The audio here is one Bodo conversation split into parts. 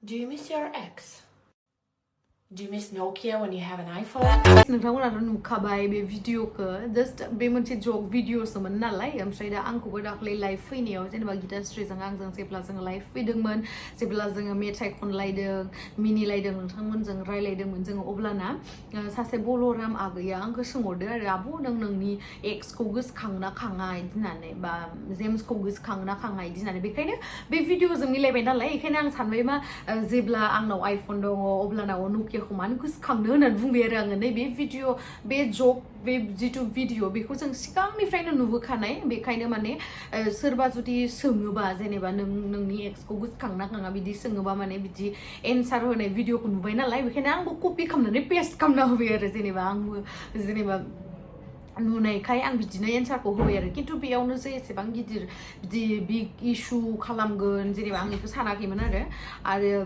Do you miss your ex? Do you miss Nokia when you have an iPhone? नोंथांमोनाथ' नुखाबाय बे भिडिअखौ जास्ट बे मोनसे जक भिडिअसोमोन नालाय ओमफ्राय दा आंखौबो दाख्लै लाइभ फैनायाव जेनेबा गितास्रिजों आंजों जेब्ला जोङो लाइभ फैदोंमोन जेब्ला जोङो मेथाइ खनलायदों मिनिलायदों नोंथांमोनजों रायलायदोंमोन जोङो अब्लाना सासे बलराम आगैया आंखौ सोंहरदो आरो आब' नों नोंनि एक्सखौ गोसोखाङोना खाङा इदि होननानै बा जेम्सखौ गोसोखाङोना खाङा इदि होननानै बेखायनो बे भिडिअजों मिलायबाय नालाय बेखायनो आं सानबाय मा जेब्ला आंनाव आइफन दङ अब्लाना नकियाखौ मानो गोसोखांनो होननानै बुंबाय आरो आङो नैबे भिडिअ बे जक बे जिथु भिडिअ बेखौ जों सिगांनिफ्रायनो नुबोखानाय बेखायनो माने सोरबा जुदि सोङोबा जेनेबा नोंनि एक्सखौ गोसोखांना खाङा बिदि सोङोबा माने बिदि एन्सार होनाय भिडिअखौ नुबाय नालाय बेखायनो आंबो कपि खालामनानै पेस्ट खालामना होबाय आरो जेनेबा आंबो जेनेबा नुनायखाय आं बिदिनो एन्सारखौ होबाय आरो खिन्थु बेयावनो जे एसेबां गिदिर बिदि बिग इशु खालामगोन जेनेबा आं बेखौ सानाखैमोन आरो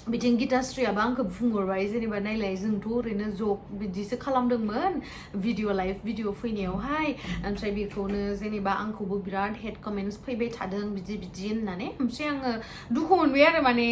बिथिं गितास्रियाबो आंखौ बुंहरबाय जेनेबा नायलाय जोंथ' ओरैनो जक बिदिसो खालामदोंमोन भिडिअ लाइभ भिडिअ फैनायावहाय ओमफ्राय बेखौनो जेनेबा आंखौबो बिराद हेड कमेन्ट्स फैबाय थादों बिदि होननानै ओमफ्राय आङो दुखु मोनबाय आरो माने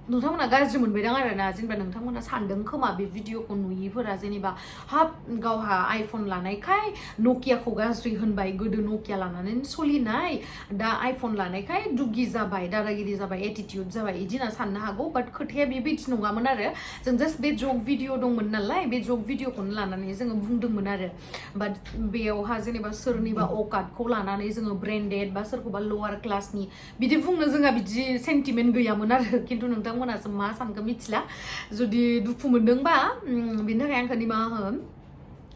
नोंथांमोना गाज्रि मोनबायदां आरोना जेनेबा नोंथांमोना सानदों खोमा बे भिडिअखौ नुयिफोरा जेनेबा हाब गावहा आइफन लानायखाय नकियाखौ गाज्रि होनबाय गोदो नकिया लानानै सोलिनाय दा आइफन लानायखाय दुगि जाबाय दादागिरि जाबाय एटिटिउड जाबाय इदि होनना साननो हागौ बाट खोथाया बेबायदि नङामोन आरो जों जास्ट बे जक भिडिअ दंमोन नालाय बे जक भिडिअखौनो लानानै जोङो बुंदोंमोन आरो बाट बेयावहा जेनेबा सोरनिबा अकातखौ लानानै जोङो ब्रेन्डेड बा सोरखौबा लवार क्लासनि बिदि बुंनो जोंहा बिदि सेन्टिमेन्ट गैयामोन आरो खिन्थु नोंथांमोनासो मा सानखो मिथिला जुदि दुखु मोनदोंबा बिनि थाखाय आंखौ निमाहा हो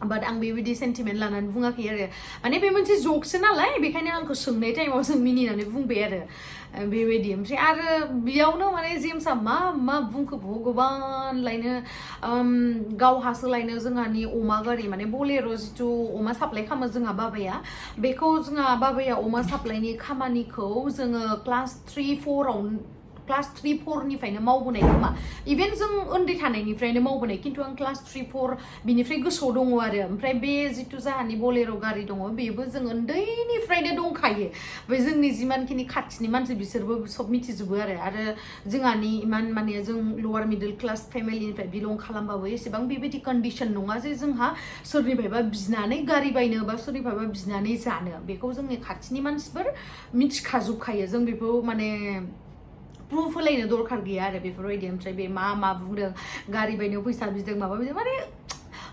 बाट आं बेबायदि सेन्टिमेन्ट लानानै बुङाखै आरो माने बे मोनसे जकसो नालाय बेखायनो आंखौ सोंनाय टाइमाव जों मिनिनानै बुंबाय आरो बेबायदि ओमफ्राय आरो बेयावनो माने जेम्सआ मा बुंखो भगबानलायनो गावहासो लायनो जोंहानि अमा गारि माने बलेर' जिथु अमा साप्लाइ खालामो जोंहा बाबाया बेखौ जोंहा बाबाया अमा साप्लाइनि खामानिखौ जोङो क्लास 3-4 निफ्रायनो मावबोनाय खोमा इभेन जों उन्दै थानायनिफ्रायनो मावबोनाय खिन्थु आं क्लास 3-4 बिनिफ्राय गोसोआव दङ आरो ओमफ्राय बे जिथु जाहानि बलेर' गारि दङ बेबो जों उन्दैनिफ्रायनो दंखायो बे जोंनि जिमानखिनि खाथिनि मानसि बिसोरबो सब मिथिजोबो आरो जोंहानि इमान माने जों लवार मिडल क्लास फेमिलिनिफ्राय बिलं खालामबाबो एसेबां बेबायदि कन्डिसन नङा जे जोंहा सोरनिफ्रायबा बिनानै गारि बायनो बा सोरनिफ्रायबा बिनानै जानो बेखौ जोंनि खाथिनि मानसिफोर मिथिखाजोबखायो जों बेखौ माने प्रुफ होलायनो दरकार गैया आरो बेफोरबायदि ओमफ्राय बे मा बुंदों गारि बायनायाव फैसा बिदों माबा बिदों माने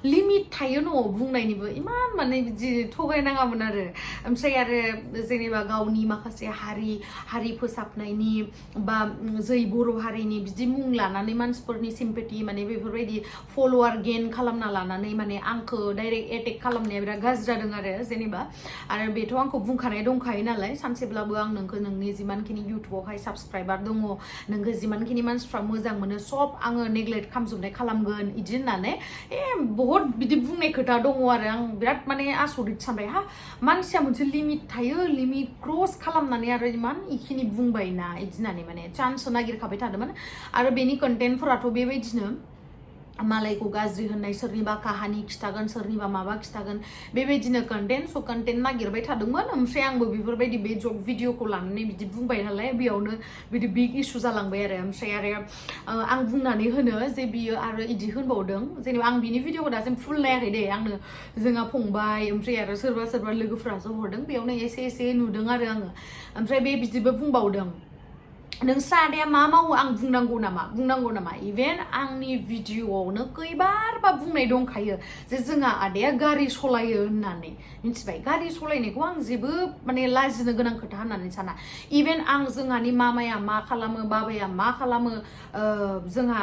लिमिट थायो न' बुंनायनिबो इमान माने बिदि थगायनाङामोन आरो ओमफ्राय आरो जेनेबा गावनि माखासे हारि फोसाबनायनि बा जै बर' हारिनि बिदि मुं लानानै मानसिफोरनि सिम्पेथि माने बेफोरबायदि फल'वार गेन खालामना लानानै माने आंखौ डाइरेक्ट एटेक खालामनाया बिराद गाज्रि जादों आरो जेनेबा आरो बेथ' आंखौ बुंखानाय दंखायो नालाय सानसेब्लाबो आं नोंखौ नोंनि जिमानखिनि इउटुबावहाय साबसक्राइबार दङ नोंखौ जिमानखिनि मानसिफ्रा मोजां मोनो सब आङो नेग्लेक्ट खालामगोन इदि होननानै बहुत बिदि बुंनाय खोथा दङ आरो आं बिराद माने आसरित सानबाय मानसिया मोनसे लिमिट थायो लिमिट क्रस खालामनानै आरो इमान इखिनि बुंबायना इदि होननानै माने चान्स नागिरखाबाय थादोंमोन आरो बेनि कन्टेन्टफोराथ' बेबायदिनो मालायखौ गाज्रि होननाय सोरनिबा काहानि खिथागोन सोरनिबा माबा खिथागोन बेबायदिनो कन्टेन्ट नागिरबाय थादोंमोन ओमफ्राय आंबो बेफोरबायदि बे जक भिडिअखौ लानानै बिदि बुंबाय नालाय बेयावनो बिदि बिग इशु जालांबाय आरो ओमफ्राय आरो आं बुंनानै होनो जे बियो आरो इदि होनबावदों जेनेबा आं बिनि भिडिअखौ दासिम फुल नायाखै दे आंनो जोंहा फंबाय ओमफ्राय आरो सोरबा लोगोफ्रासो हरदों बेयावनो एसे नुदों आरो आङो ओमफ्राय बिदिबो बुंबावदों नोंस्रा आदाया मा मावो आं बुंनांगौ नामा इभेन आंनि भिडिअआवनो खैबारबा बुंनाय दंखायो जे जोंहा आदाया गारि सलायो होननानै मिथिबाय गारि सलायनायखौ आं जेबो माने लाजिनो गोनां खोथा होननानै साना इभेन आं जोंहानि मामाया मा खालामो बाबाया मा खालामो जोंहा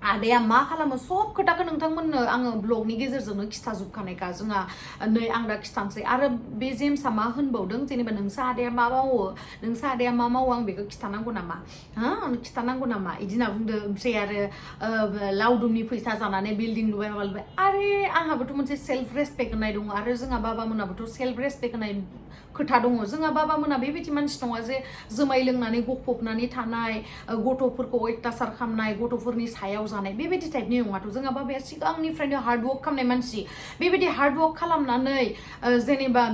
आदाया मा खालामो सब खोथाखौ नोंथांमोननो आङो ब्लगनि गेजेरजोंनो खिथाजोबखानायखा जोंहा नै आं दा खिथानोसै आरो बे जेम्सआ मा होनबावदों जेनेबा नोंसा आदाया मा मावो आं बेखौ खिथानांगौ नामा इदि होनना बुंदो ओमफ्राय आरो लावदुमनि फैसा जानानै बिल्डिं लुबाय आरे आंहाबोथ' मोनसे सेल्फ रेसपेक्ट होननाय दङ आरो जोंहा बाबामोनाबोथ' सेल्फ रेसपेक्ट होननाय खोथा दङ जोंहा बाबामोना बेबायदि मानसि नङा जे जुमाय लोंनानै गफबनानै थानाय गथ'फोरखौ अयथासार खालामनाय गथ'फोरनि सायाव जानाय बेबायदि टाइपनि नङाथ' जोंहा बाबाया सिगांनिफ्रायनो हार्डवर्क खालामनाय मानसि बेबायदि हार्डवर्क खालामनानै जेनेबा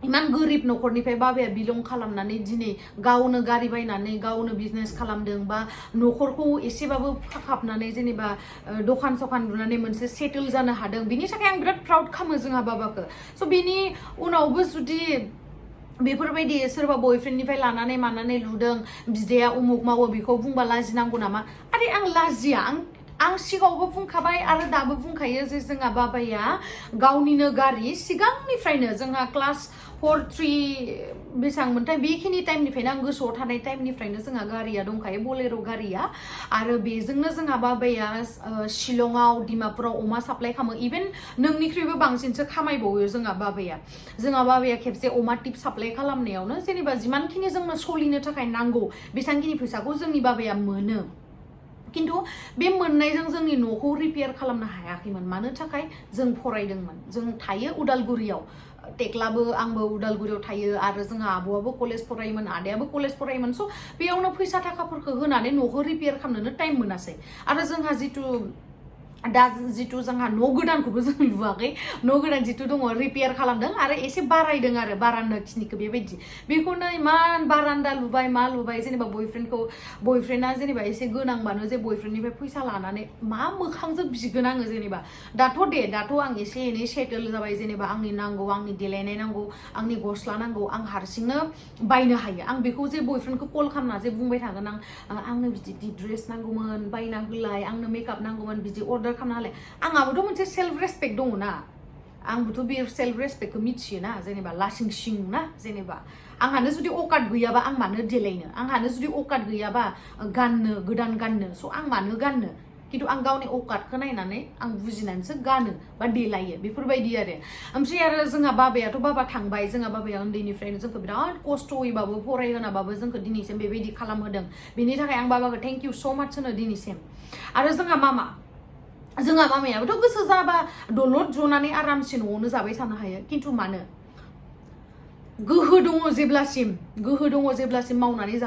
इमान गोरिब नखरनिफ्राय बाबाया बिलं खालामनानै दिनै गावनो गारि बायनानै गावनो बिजनेस खालामदों बा नखरखौ एसेबाबो फाखाबनानै जेनेबा दखान सखान लुनानै मोनसे सेटल जानो हादों बिनि थाखाय आं बिराद प्राउड खालामो जोंहा बाबाखौ स' बिनि उनावबो जुदि बेफोरबायदि सोरबा बयफ्रेन्डनिफ्राय लानानै मानानै लुदों बिदाया उमुक मावो बेखौ बुंबा लाजिनांगौ नामा आरे आं लाजिया आं सिगाङावबो बुंखाबाय आरो दाबो बुंखायो जे जोंहा बाबाया गावनिनो गारि सिगांनिफ्रायनो जोंहा क्लास 4-3 बेसेबां मोनथाय बेखिनि टाइमनिफ्रायनो आं गोसोआव थानाय टाइमनिफ्रायनो जोंहा गारिया दंखायो बलेर' गारिया आरो बेजोंनो जोंहा बाबाया शिलंआव डिमापुराव अमा साप्लाय खालामो इभेन नोंनिख्रुइबो बांसिनसो खामायबावो जोंहा बाबाया खेबसे अमा टिप साप्लाय खालामनायावनो जेनेबा जिमानखिनि जोंनो सोलिनो थाखाय नांगौ बेसांखिनि फैसाखौ जोंनि बाबाया मोनो किन्तु बे मोननायजों जोंनि न'खौ रिपेयार खालामनो हायाखैमोन मानो थाखाय जों फरायदोंमोन जों थायो उदालगुरियाव टेक्लाबो आंबो उदालगुरियाव थायो आरो जोंहा आब'आबो कलेज फरायोमोन आदायाबो कलेज फरायोमोन स' बेयावनो फैसा थाखाफोरखौ होनानै न'खौ रिपेयार खालामनोनो टाइम मोनासै आरो जोंहा दा जितु जोंहा न' गोदानखौबो जों लुवाखै न' गोदान जितु दङ रिपेयार खालामदों आरो एसे बारायदों आरो बारान्दा खिनिखौ बेबायदि बेखौनो इमान बारान्दा लुबाय मा लुबाय जेनेबा बयफ्रेन्डआ जेनेबा एसे गोनांबानो जे बयफ्रेन्डनिफ्राय फैसा लानानै मा मोखांजों बिगोन आङो जेनेबा दाथ' आं एसे एनै सेटेल जाबाय जेनेबा आंनि नांगौ आंनि देलायनाय नांगौ आंनि गस्ला नांगौ आं हारसिंनो बायनो हायो आं बेखौ जे बयफ्रेन्डखौ कल खालामना जे बुंबाय थागोन आंनो बिदि ड्रेस नांगौमोन बायना होलाय आंनो मेकआप नांगौमोन बिदि अर्डार खालामना आंहाबोथ' मोनसे सेल्फ रेसपेक्ट दङ ना आंबोथ' बे सेल्फ रेसपेक्टखौ मिथियो ना जेनेबा लासिं सिं ना जेनेबा आंहानो जुदि अकात गैयाबा आं मानो देलायनो आंहानो जुदि अकात गैयाबा गाननो गोदान गाननो स' आं मानो गाननो किन्तु आं गावनि अकातखौ नायनानै आं बुजिनानैसो गानो बा देलायो बेफोरबायदि आरो ओमफ्राय आरो जोंहा बाबायाथ' बाबा थांबाय जोंहा बाबाया उन्दैनिफ्रायनो जोंखौ बिराद खस्थ'यैबाबो फरायहोनाबाबो जोंखौ दिनैसिम बेबायदि खालामहोदों बेनि थाखाय आं बाबाखौ थेंक इउ स' माच होनो दिनैसिम आरो जोंहा मामायाबोथ' गोसो जाबा दलद जनानै आरामसे न'आवनो जाबाय थानो हायो किन्तु मानो गोहो दङ जेब्लासिम मावनानै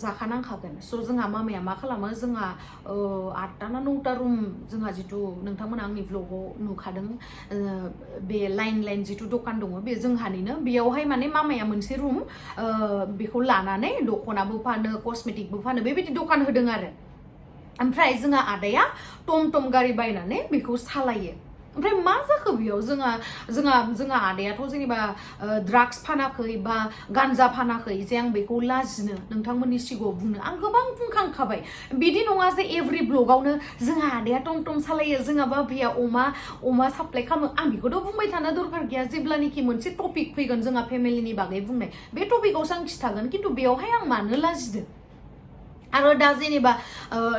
जाखानांखागोन स' जोंहा मामाया मा खालामो जोंहा 8टा ना 9टा रुम जोंहा जितु नोंथांमोना आंनि भ्लगाव नुखादों बे लाइन जितु दखान दङ बे जोंहानिनो बेयावहाय माने मामाया मोनसे रुम बेखौ लानानै दखनाबो फानो कस्मेटिकबो फानो बेबायदि दखान होदों आरो ओमफ्राय जोंहा आदाया टम गारि बायनानै बेखौ सालायो ओमफ्राय मा जाखो बेयाव जोंहा आदायाथ' जेनेबा ड्राग्स फानाखै बा गान्जा फानाखै जे आं बेखौ लाजिनो नोंथांमोननि सिगाङाव बुंनो आं गोबां बुंखांखाबाय बिदि नङा जे एभ्रि ब्लगावनो जोंहा आदाया टम सालायो जोंहा बाबाया अमा साप्लाय खालामो आं बेखौथ' बुंबाय थानो दरकार गैया जेब्लानोखि मोनसे टपिक फैगोन जोंहा फेमिलिनि बागै बुंनाय बे टपिकआवसो आं खिथागोन किन्तु बेयावहाय आं मानो लाजिदों आरो दा जेनेबा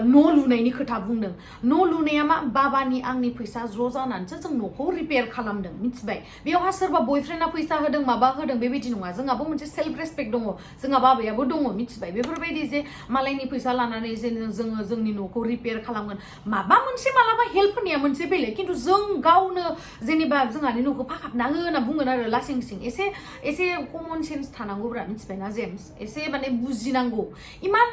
न' लुनायनि खोथा बुंदों न' लुनाया मा बाबानि आंनि फैसा ज' जानानैसो जों न'खौ रिपेयार खालामदों मिथिबाय बेयावहा सोरबा बयफ्रेन्डआ फैसा होदों माबा होदों बेबायदि नङा जोंहाबो मोनसे सेल्फ रेसपेक्ट दङ जोंहा बाबायाबो दङ मिथिबाय बेफोरबायदि जे मालायनि फैसा लानानै जे जोङो जोंनि न'खौ रिपेयार खालामगोन माबा मोनसे मालाबा हेल्प होनाया मोनसे बेलेग किन्तु जों गावनो जेनेबा जोंहानि न'खौ फाखाबना हो होनना बुंगोन आरो लासिं सिं एसे कमन सेन्स थानांगौब्रा मिथिबायना जेम्स एसे माने बुजिनांगौ इमान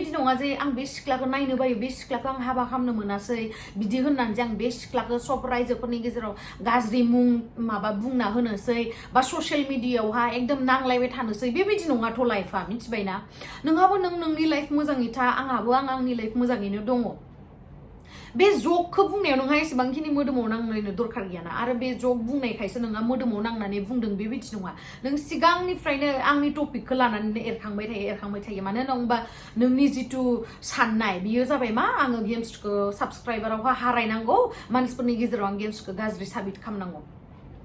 बिदि नङा जे आं बे सिख्लाखौ नायनो बायो बे सिख्लाखौ आं हाबा खालामनो मोनासै बिदि होननानै जे आं बे सिख्लाखौ सब रायजोफोरनि गेजेराव गाज्रि मुं माबा बुंना होनोसै बा ससियेल मिडियायावहा एकदम नांलायबाय थानोसै बेबायदि नङाथ' लाइफआ मिथिबायना नोंहाबो नोंनि लाइफ मोजाङै था आंहाबो आंनि लाइफ मोजाङैनो दङ बे जकखौ बुंनायाव नोंहा एसेबांखिनि मोदोमाव नांलायनो दरकार गैयाना आरो बे जक बुंनायखायसो नोंहा मोदोमाव नांनानै बुंदों बेबायदि नङा नों सिगांनिफ्रायनो आंनि टपिकखौ लानानै एरखांबाय थायो मानो होनबा नोंनि जितु साननाय बियो जाबाय मा आङो गेम्सखौ साबस्क्राइबारावहा हारायनांगौ मानसिफोरनि गेजेराव आं गेम्सखौ गाज्रि साबित खालामनांगौ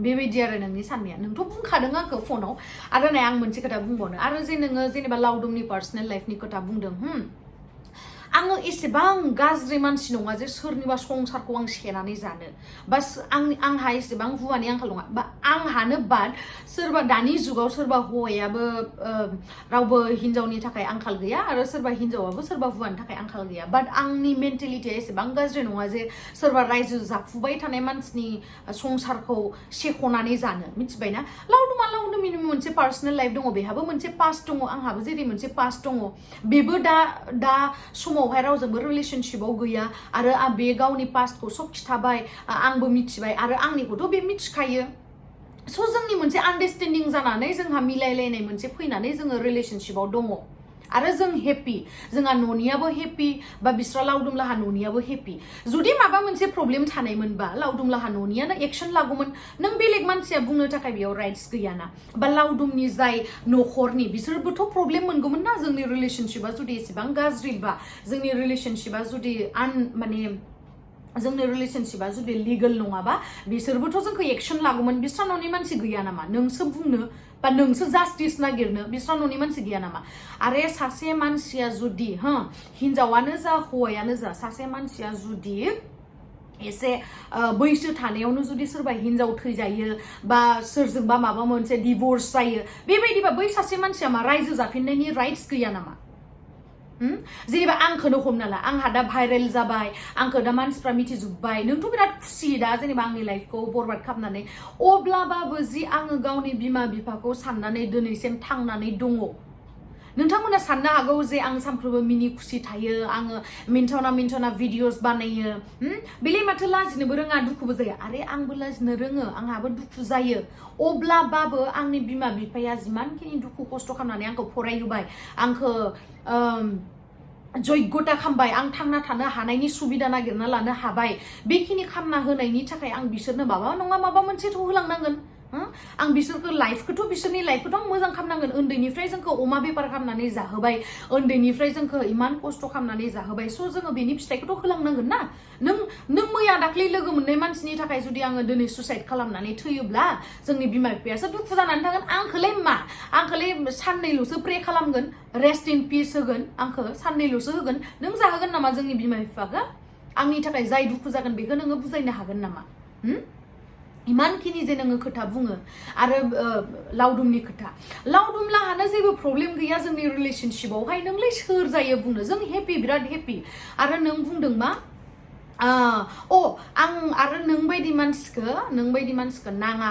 बेबायदि आरो नोंनि साननाया नोंथ' बुंखादों आंखौ फनाव आरो नाय आं मोनसे खोथा बुंबावनो आरो जे नोङो जेनेबा लावदुमनि पार्सनेल लाइफनि खोथा बुंदों आङो एसेबां गाज्रि मानसि नङा जे सोरनिबा संसारखौ आं सेनानै जानो बास आंहा एसेबां हुवानि आंखाल नङा बा आंहानो बाद सोरबा दानि जुगाव सोरबा हौवायाबो रावबो हिनजावनि थाखाय आंखाल गैया आरो सोरबा हिनजावाबो सोरबा हुवानि थाखाय आंखाल गैया बाट आंनि मेन्टेलिटिया एसेबां गाज्रि नङा जे सोरबा रायजो जाफुबाय थानाय मानसिनि संसारखौ सेख'नानै जानो मिथिबायना लावदुमनि मोनसे पार्सनेल लाइफ दङ बेहाबो मोनसे पास्ट दङ आंहाबो जेरै मोनसे पास्ट दङ बेबो दा समावहाय रावजोंबो रिलेशनशिपआव गैया आरो बे गावनि पास्टखौ सब खिथाबाय आंबो मिथिबाय आरो आंनिखौथ' बे मिथिखायो स' जोंनि मोनसे आन्डारस्टेन्डिं जानानै जोंहा मिलायलायनाय मोनसे फैनानै जोङो रिलेशनशिपआव दङ आरो जों हेपि जोंहा न'नियाबो हेपि बा बिस्रा लावदुमलाहा न'नियाबो हेपि जुदि माबा मोनसे प्रब्लेम थानायमोनबा लावदुमलाहा न'नियानो एक्सन लागौमोन नों बेलेग मानसिया बुंनो थाखाय बेयाव राइट्स गैयाना बा लावदुमनि जाय न'खरनि बिसोरबोथ' प्रब्लेम मोनगौमोन ना जोंनि रिलेशनशिपआ जुदि एसेबां गाज्रिबा जोंनि रिलेशनशिपआ जुदि माने जोंनि रिलेशनशिपआ जुदि लिगेल नङाबा बिसोरबोथ' जोंखौ एक्सन लागौमोन बिस्रा न'नि मानसि गैया नामा नोंसो बुंनो बा नोंसो जास्टिस नागिरनो बिस्रा न'नि मानसि गैया नामा आरो सासे मानसिया जुदि हिनजावानो जा हौवायानो जा सासे मानसिया जुदि एसे बैसो थानायावनो जुदि सोरबा हिनजाव थैजायो बा सोरजोंबा माबा मोनसे डिभोर्स जायो बेबायदिबा बै सासे मानसिया मा रायजो जाफिननायनि राइट्स गैया नामा जेनेबा आंखौनो हमना ला आंहा दा भाइरेल जाबाय आंखौ दा मानसिफ्रा मिथिजोब्बाय नोंथ' बिराद खुसि दा जेनेबा आंनि लाइफखौ बरबाद खालामनानै अब्लाबाबो जि आङो गावनि बिमा बिफाखौ साननानै दिनैसिम थांनानै दङ नोंथांमोना साननो हागौ जे आं सानफ्रोमबो मिनि खुसि थायो आङो मिन्थावना भिडिअस बानायो बेलाय माथो लाजिनोबो रोङा दुखुबो जायो आरे आंबो लाजिनो रोङो आंहाबो दुखु जायो अब्लाबाबो आंनि बिमा बिफाया जिमानखिनि दुखु खस्थ' खालामनानै आंखौ फरायहोबाय आंखौ जयगता खालामबाय आं थांना थानो हानायनि सुबिदा नागिरना लानो हाबाय बेखिनि खालामना होनायनि थाखाय आं बिसोरनो माबा नङा माबा मोनसेथ' होलांनांगोन आं बिसोरखौ लाइफखौथ' बिसोरनि लाइफखौथ' आं मोजां खालामनांगोन उन्दैनिफ्राय जोंखौ अमा बेफार खालामनानै जाहोबाय उन्दैनिफ्राय जोंखौ इमान खस्थ' खालामनानै जाहोबाय स' जोङो बेनि फिथाइखौथ' होलांनांगोन ना नों मैया दाख्लै लोगो मोननाय मानसिनि थाखाय जुदि आङो दिनै सुसाइड खालामनानै थैयोब्ला जोंनि बिमा बिफायासो दुखु जानानै थागोन आंखौलाय साननैल'सो प्रे खालामगोन रेस्ट इन पिस होगोन आंखौ साननैल'सो होगोन नों जाहोगोन नामा जोंनि बिमा बिफाखौ आंनि थाखाय जाय दुखु जागोन बेखौ नोङो बुजायनो हागोन नामा इमानखिनि जे नोङो खोथा बुङो आरो लावदुमनि खोथा लावदुमलाहानो जेबो प्रब्लेम गैया जोंनि रिलेशनशिपआवहाय नोंलाय सोर जायो बुंनो जों हेपि बिराद हेपि आरो नों बुंदों मा आं आरो नों बायदि मानसिखौ नाङा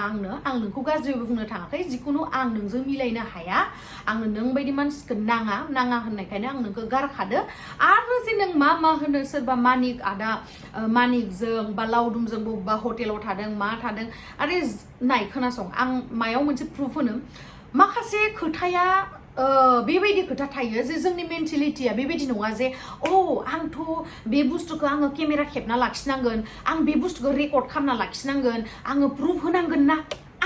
आं नोंखौ गाज्रिबो बुंनो थाङाखै जिखुनु आं नोंजों मिलायनो हाया आंनो नों बायदि मानसिखौ नाङा होननायखायनो आं नोंखौ गारखादो आरो जे नों मा होनो सोरबा मानिकजों बा लावदुमजों बबेबा हटेलाव थादों मा थादों आरे नाय खोनासं आं मायाव मोनसे प्रुफ होनो माखासे खोथाया बेबायदि खोथा थायो जे जोंनि मेन्टेलिटिया बेबायदि नङा जे आंथ' बे बुस्थुखौ आङो केमेरा खेबना लाखिनांगोन आं बे बुस्थुखौ रेकर्ड खालामना लाखिनांगोन आङो प्रुफ होनांगोन ना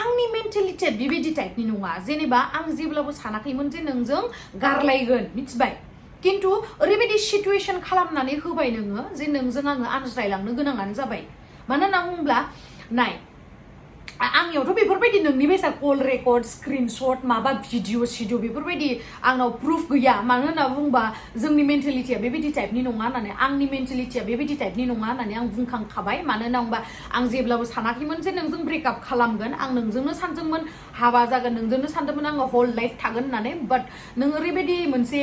आंनि मेन्टेलिटिया बेबायदि टाइपनि नङा जेनेबा आं जेब्लाबो सानाखैमोन जे नोंजों गारलायगोन मिथिबाय खिन्थु ओरैबायदि सिटुवेसन खालामनानै होबाय नोङो जे नोंजों आङो आनज्रायलांनो गोनाङानो जाबाय मानो होनना बुङोब्ला नाय आंनियावथ' बेफोरबायदि नोंनि बायसा कल रेकर्ड स्क्रिनशट माबा भिडिअ बेफोरबायदि आंनाव प्रुफ गैया मानो होनना बुंबा जोंनि मेन्टेलिटिया बेबायदि टाइपनि नङा होननानै आंनि मेन्टेलिटिया बेबायदि टाइपनि नङा होननानै आं बुंखांखाबाय मानो होनना बुंबा आं जेब्लाबो सानाखैमोन जे नोंजों ब्रेकआप खालामगोन आं नोंजोंनो सानदोंमोन हाबा जागोन नोंजोंनो सानदोंमोन आङो हल लाइफ थागोन होननानै बाट नों ओरैबायदि मोनसे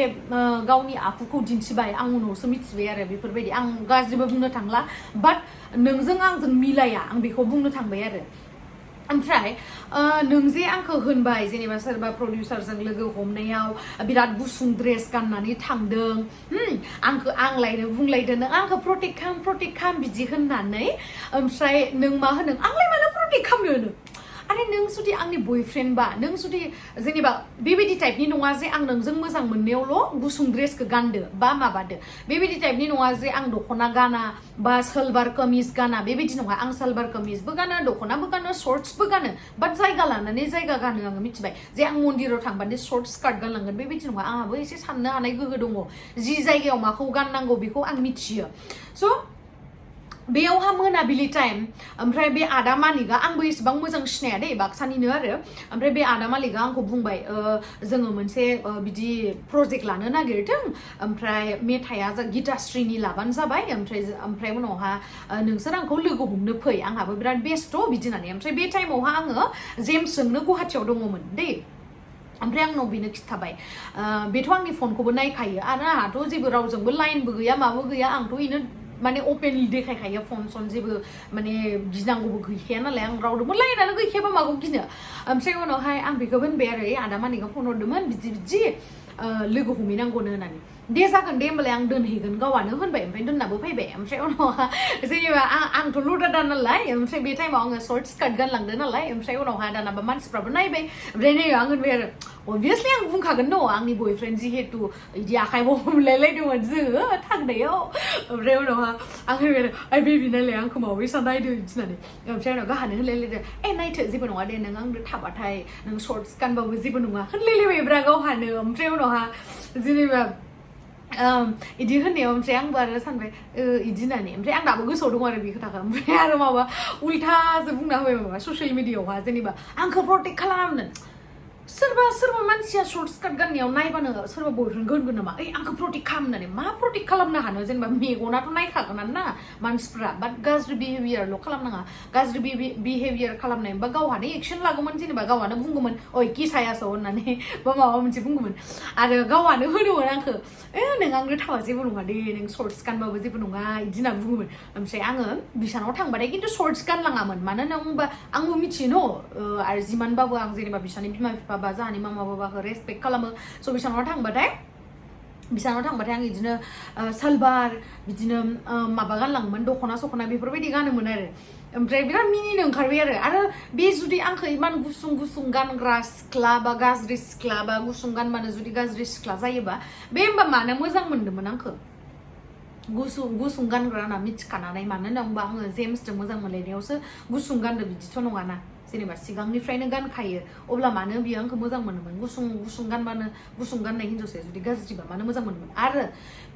गावनि आखुखौ दिन्थिबाय आं उनावसो मिथिबाय आरो बेफोरबायदि आं गाज्रिबो बुंनो थांला बाट नोंजों आंजों मिलाया आं बेखौ बुंनो थांबाय आरो ओमफ्राय नों जे आंखौ होनबाय जेनेबा सोरबा प्रडिउसारजों लोगो हमनायाव बिराद गुसुं ड्रेस गाननानै थांदों आंलायनो बुंलायदों नों आंखौ प्रटेक्ट खालाम बिदि होननानै ओमफ्राय नों मा होनो आंलाय मानो प्रटेक्ट खालामनो आरे नों जुदि आंनि बयफ्रेन्डबा नों जुदि जेनेबा बेबायदि टाइपनि नङा जे आं नोंजों मोजां मोननायावल' गुसुं ड्रेसखौ गानदो बा माबादो बेबायदि टाइपनि नङा जे आं दख'ना गाना बा सालवार कामिज गाना बेबायदि नङा आं सालवार कामिजबो गानो दख'नाबो गानो शर्ट्सबो गानो बाट जायगा लानानै जायगा गानो आङो मिथिबाय जे आं मन्दिराव थांबादि शर्ट स्कार्ट गानलांगोन बेबायदि नङा आंहाबो एसे साननो हानाय गोहो दङ जि जायगायाव माखौ गाननांगौ बेखौ आं मिथियो स' बेयावहा मोनाबिलि टाइम ओमफ्राय बे आदा मालिकआ आंबो एसेबां मोजां सिनाया दे बाक्सानिनो आरो ओमफ्राय बे आदा मालिकआ आंखौ बुंबाय जोङो मोनसे बिदि प्रजेक्ट लानो नागिरदों ओमफ्राय मेथाइआ गीताश्रीनि लाबानो जाबाय ओमफ्राय उनावहा नोंसोर आंखौ लोगो हमनो फै आंहाबो बिराद बेस्थ' बिदि होननानै ओमफ्राय बे टाइमावहा आङो जेम्सजोंनो गुवाहाटियाव दङमोन दै ओमफ्राय आंनाव बेनो खिथाबाय बेथ' आंनि फनखौबो नायखायो आरो आंहाथ' जेबो रावजोंबो लाइनबो गैया माबो गैया आंथ' इनो माने अपेनलि देखायखायो फन जेबो माने गिनांगौबो गैखाया नालाय आं रावदोंबो लाइनानो गैखायाबा माखौ गिनो ओमफ्राय उनावहाय आं बेखौ होनबाय आरो आदा मानिखौ फन हरदोंमोन बिदि लोगो हमहैनांगौनो होननानै दे जागोन दे होमबालाय आं दोनहैगोन गावआनो होनबाय ओमफ्राय दोननाबो फैबाय ओमफ्राय उनावहा जेनेबा आंथ' लुदादा नालाय ओमफ्राय बे टाइमाव आङो सर्ट स्कार्ट गानलांदों नालाय ओमफ्राय उनावहा दानाबा मानसिफ्राबो नायबाय ओमफ्राय नै आं होनबाय आरो अबभियासलि आं बुंखागोन न' आंनि बयफ्रेन्ड जिहेतु बिदि आखाइबो हमलायलायदोंमोन जोङो थांनायाव ओमफ्राय उनावहा आं होनबाय आरो ओइ बेबि नायलाय आंखौ माबायसा नायदों बिदि होननानै ओमफ्राय उनाव गाहानो होनलायलायदों नायथो जेबो नङा दे नों आंजों थाबाथाय नों सर्टस गानबाबो जेबो नङा होनलायलायबायब्रा गावहानो ओमफ्राय उनावहा जेनेबा इदि होननायाव ओमफ्राय आंबो आरो सानबाय इदि होननानै ओमफ्राय आं दाबो गोसोआव दं आरो बे खोथाखौ ओमफ्राय आरो माबा उल्थासो बुंना होबाय माबा ससियेल मिडियायावहा जेनेबा आंखौ प्रटेक्ट खालामनो सोरबा मानसिया सर्ट स्कार्ट गाननायाव नायबानो सोरबा बयफ्रेन्ड होनगोन नामा ओइ आंखौ प्रटेक्ट खालामनानै मा प्रटेक्ट खालामनो हानो जेनेबा मेगनाथ' नायखागोनानो ना मानसिफ्रा बाट गाज्रि बिहेभियारल' खालामनाङा गाज्रि बिहेभियार खालामनाय बा गावहानो एक्सन लागौमोन जेनेबा गावहानो बुंगौमोन ओइ किसायासो होननानै बा माबा मोनसे बुंगौमोन आरो गावहानो होनोमोन आंखौ नों आंनो थाबा जेबो नङा दे नों सर्टस गानबाबो जेबो नङा इदि होनना बुङोमोन ओमफ्राय आङो बिसानाव थांबाथाय खिन्थु सर्टस गानलाङामोन मानो होनना बुंबा आंबो मिथियो न' आरो जिमानबाबो आं जेनेबा बिसानि बिमा बिफा बा जाहानि मामा बाबाखौ रेसपेक्ट खालामो स' बिसानाव थांबाथाय आं बिदिनो सालबार बिदिनो माबा गानलाङोमोन दख'ना बेफोरबायदि गानोमोन आरो ओमफ्राय बिराद मिनिनो ओंखारबाय आरो बे जुदि आंखौ इमान गुसुं गानग्रा सिख्ला बा गाज्रि सिख्ला बा गुसुं गानबानो जुदि गाज्रि सिख्ला जायोबा बे होमबा मानो मोजां मोन्दोंमोन आंखौ गुसुं गानग्रा होनना मिथिखानानै मानो होनना बुंबा आङो जेम्सजों मोजां मोनलायनायावसो गुसुं गानदो बिदिथ' नङाना जेनेबा सिगांनिफ्रायनो गानखायो अब्ला मानो बियो आंखौ मोजां मोनोमोन गुसुं गानबानो गुसुं गाननाय हिनजावसाया जुदि गाज्रिबा मानो मोजां मोनोमोन आरो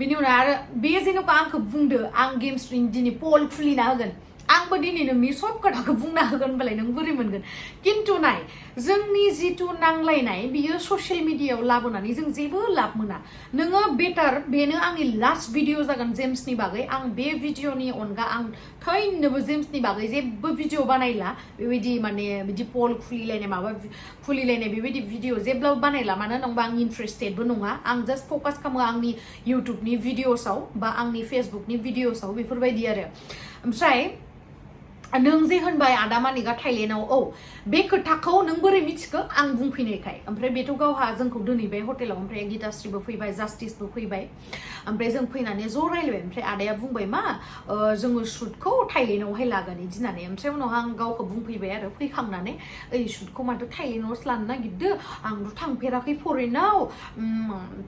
बिनि उनाव आरो बे जेनेबा आंखौ बुंदो आं गेम्स दिनै पल खुलिना होगोन आंबो दिनै नोंनि सब खोथाखौ बुंना होगोन होनबालाय नों बोरै मोनगोन खिन्थु नाय जोंनि जिथु नांलायनाय बियो ससियेल मिडियायाव लाबोनानै जों जेबो लाब मोना नोङो बेटार बेनो आंनि लास्ट भिडिअ जागोन जेम्सनि बागै आं बे भिडिअनि अनगा आं थैनोबो जेम्सनि बागै जेबो भिडिअ बानायला बेबायदि माने बिदि पल खुलिलायनाय बेबायदि भिडिअ जेब्लाबो बानायला मानो होनबा आं इन्ट्रेस्टेडबो नङा आं जास्ट फकास खालामो आंनि इउटुबनि भिडिअसआव बा आंनि फेसबुकनि भिडिअसआव बेफोरबायदि आरो ओमफ्राय नों जे होनबाय आदा मानिका थाइलेण्डआव बे खोथाखौ नों बोरै मिथिखो आं बुंफैनायखाय ओमफ्राय बेथ' गावहा जोंखौ दोनहैबाय हटेलाव ओमफ्राय गिताश्रीबो फैबाय जास्टिसबो फैबाय ओमफ्राय जों फैनानै ज' रायलायबाय ओमफ्राय आदाया बुंबाय मा जोङो शुटखौ थाइलेण्डआवहाय लागोन बिदि होननानै ओमफ्राय उनाव आं गावखौ बुंफैबाय आरो फैखांनानै ओइ शुटखौ माथो थाइलेण्डआवसो लानो नागिरदो आंथ' थांफेराखै फरेनाव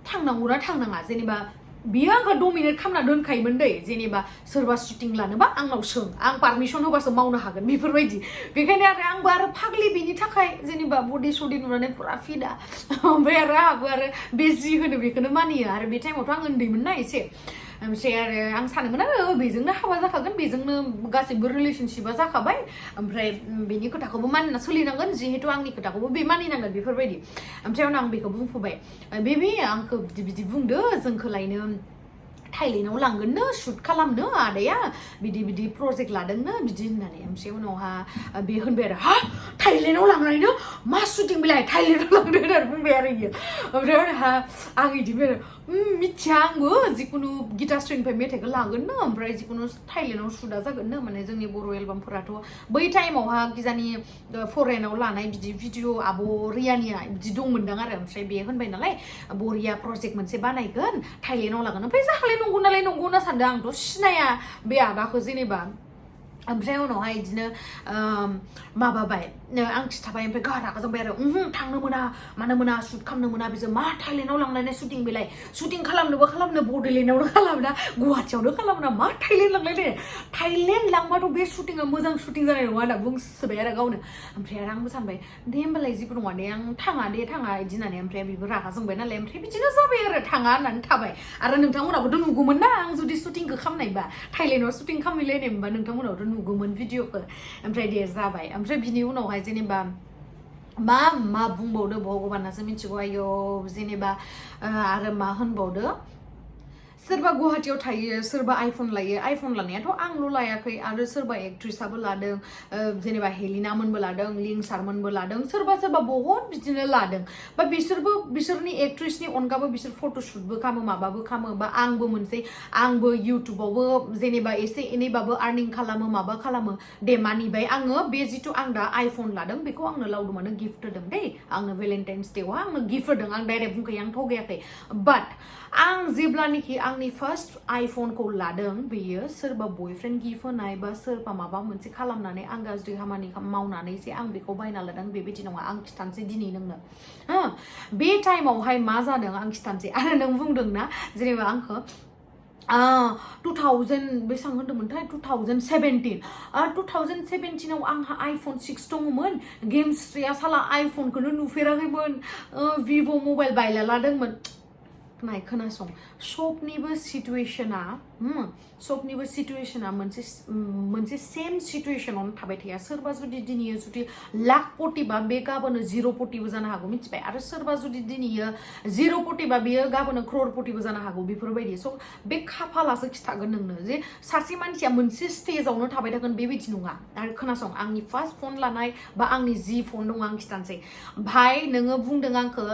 थांनांगौना थांनाङा जेनेबा बियो आंखौ डमिनेट खालामना दोनखायोमोन दै जेनेबा सोरबा शुटिं लानोबा आंनाव सों आं पारमिसन होबासो मावनो हागोन बेफोरबायदि बेखायनो आंबो आरो फाग्लि बेनि थाखाय जेनेबा बडि सडि नुनानै पुरा फिदा ओमफ्राय आंहाबो आरो बे जि होनो बेखौनो मानियो आरो बे टाइमावथ' आं उन्दैमोन ना एसे ओमफ्राय आरो आं सानोमोन आरो बेजोंनो हाबा जाखागोन बेजोंनो गासैबो रिलेसनशिपा जाखाबाय ओमफ्राय बेनि खोथाखौबो मानिना सोलिनांगोन जिहेतु आंनि खोथाखौबो बे मानिनांगोन बेफोरबायदि ओमफ्राय उनाव आं बेखौ बुंफोबाय बेबि आंखौ बिदि बुंदो जोंखौ लायनो थाइलेण्डआव लांगोननो शुट खालामनो आदाया बिदि प्रजेक्ट लादोंनो बिदि होननानै ओमफ्राय उनावहा बे होनबाय आरो हा थाइलेण्डआव लांनायनो मा शुटिं बेलाय थाइलेण्डआव लांदों होननानै बुंबाय आरो इयो ओमफ्राय उनावहा आं बिदि मिथिया आंबो जिखुनु गिताश्रीनिफ्राय मेथाइखौ लागोननो ओमफ्राय जिखुनु थाइलेण्डआव शुटआ जागोननो माने जोंनि बर' एलबामफोराथ' बै टाइमावहा गिजानि फरेनाव लानाय बिदि भिडिअ आब' रियानिया बिदि दंमोनदां आरो ओमफ्राय बे होनबाय नालाय बरिया प्रजेक्ट मोनसे बानायगोन थाइलेण्डआव लागोन ओमफ्राय जाखालाय नंगौ होनना सानदों आंथ' सिनाया बे आदाखौ जेनेबा ओमफ्राय उनावहाय बिदिनो माबाबाय आं खिथाबाय ओमफ्राय गाहा रागा जोंबाय आरो थांनो मोना मानो मोना शुट खालामनो मोना बिसोर मा थाइलेण्डआव लांलायनाय शुटिं बेलाय शुटिं खालामनोबो खालामनो बड'लेण्डआवनो खालामना गुवाहाटियावनो खालामना मा थाइलेण्ड लांलायलाय थाइलेण्ड लांबाथ' बे शुटिंआ मोजां शुटिं जानाय नङा होनना बुंसोबाय आरो गावनो ओमफ्राय आरो आंबो सानबाय दे होमबालाय जेबो नङा दे आं थाङा बिदि होननानै ओमफ्राय बेबो रागा जोंबाय नालाय ओमफ्राय बिदिनो जाबाय आरो थाङा होननानै थाबाय आरो नोंथांमोनाबोथ' नुगौमोन ना आं जुदि शुटिंखौ खालामनायबा थाइलेण्डआव शुटिं खालामहैलायनाय मोनबा नोंथांमोनावथ' नुगौमोन भिडिअखौ ओमफ्राय दे जाबाय ओमफ्राय बिनि उनावहाय जेनेबा मा बुंबावदो भगबानासो मिथिगौ आयौ जेनेबा आरो मा होनबावदो सोरबा गुवाहाटियाव थायो सोरबा आइफन लायो आइफन लानायाथ' आंल' लायाखै आरो सोरबा एक्ट्रिसाबो लादों जेनेबा हेलिना मोनबो लादों लिंसार मोनबो लादों सोरबा बहुत बिदिनो लादों बा बिसोरनि एक्ट्रिसनि अनगाबो बिसोर फट'शुटबो खालामो माबाबो खालामो बा आंबो इउटुबावबो जेनेबा एसे एनैबाबो आर्निं खालामो माबा खालामो दे मानिबाय आङो बे जिथु आं दा आइफन लादों बेखौ आंनो लावदुमानो गिफ्ट होदों दे आंनो भेलेन्टाइन्स डेआव आंनो गिफ्ट होदों आं डाइरेक्ट बुंखायो आं थगायाखै बाट आं जेब्लानोखि आंनि फार्स्ट आइफनखौ लादों बेयो सोरबा बयफ्रेन्ड गिफ्ट होनाय बा सोरबा माबा मोनसे खालामनानै आं गाज्रि खामानि मावनानै जे आं बेखौ बायना लादों बेबायदि नङा आं खिथानोसै दिनै नोंनो बे टाइमावहाय मा जादों आं खिथानोसै आरो नों बुंदों ना जेनेबा आंखौ 2000 बेसेबां होनदोंमोनथाय 2017 2017आव आंहा आइफन 6 दङमोन गेमस्ट्रिया साला आइफनखौनो नुफेराखैमोन भिभ' मबाइल बायला लादोंमोन नाय खोनासं सबनिबो सिटुएशना मोनसे सेम सिटुएशनावनो थाबाय थाया सोरबा जुदि दिनै जुदि लाख पटिबा बे गाबोनो 0 पटिबो जानो हागौ मिथिबाय आरो सोरबा जुदि दिनै 0 पटिबा बेयो गाबोनो क्रर पटिबो जानो हागौ बेफोरबायदि स' बे खाफालासो खिथागोन नोंनो जे सासे मानसिया मोनसे स्टेजावनो थाबाय थागोन बेबायदि नङा आरो खोनासं आंनि फार्स्ट फन लानाय बा आंनि जि फन दङ आं खिथानोसै भाइ नोङो बुंदों आंखौ